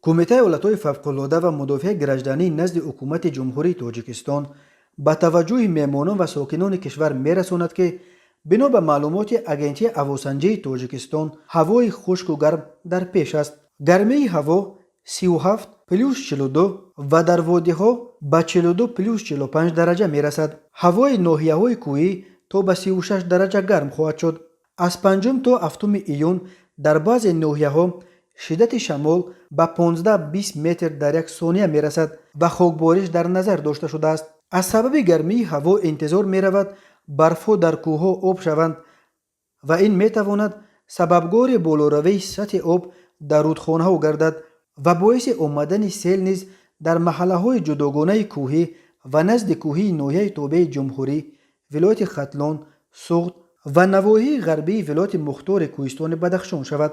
Кумитаи ҳолатҳои фавқулода ва мудофиаи гражданӣ назди Ҳукумати Ҷумҳурии Тоҷикистон ба таваҷҷӯҳи меҳмонон ва сокинони кишвар мерасонад, ки бино ба маълумоти Агентии ҳавосанҷии Тоҷикистон, ҳавои хушку гарм дар пеш аст. Гармии ҳаво 37 плюс 42 ва дар водиҳо ба 42 плюс 45 дараҷа мерасад. Ҳавои ноҳияҳои кӯҳӣ то ба 36 дараҷа гарм хоҳад шуд. Аз 5 то 7 июн дар баъзе ноҳияҳо шиддати шамол ба 15-20 метр дар як сония мерасад ва хокбориш дар назар дошта шудааст. Аз сабаби гармии ҳаво интизор меравад, барфҳо дар кӯҳҳо об шаванд ва ин метавонад сабабгори болоравии сатҳи об дар рудхонаҳо гардад ва боиси омадани сел низ дар маҳаллаҳои ҷудогонаи кӯҳӣ ва назди кӯҳии ноҳияи тобеи ҷумҳурӣ, вилояти Хатлон, Суғд ва навоҳии ғарбии вилояти мухтори Кӯҳистони Бадахшон шавад.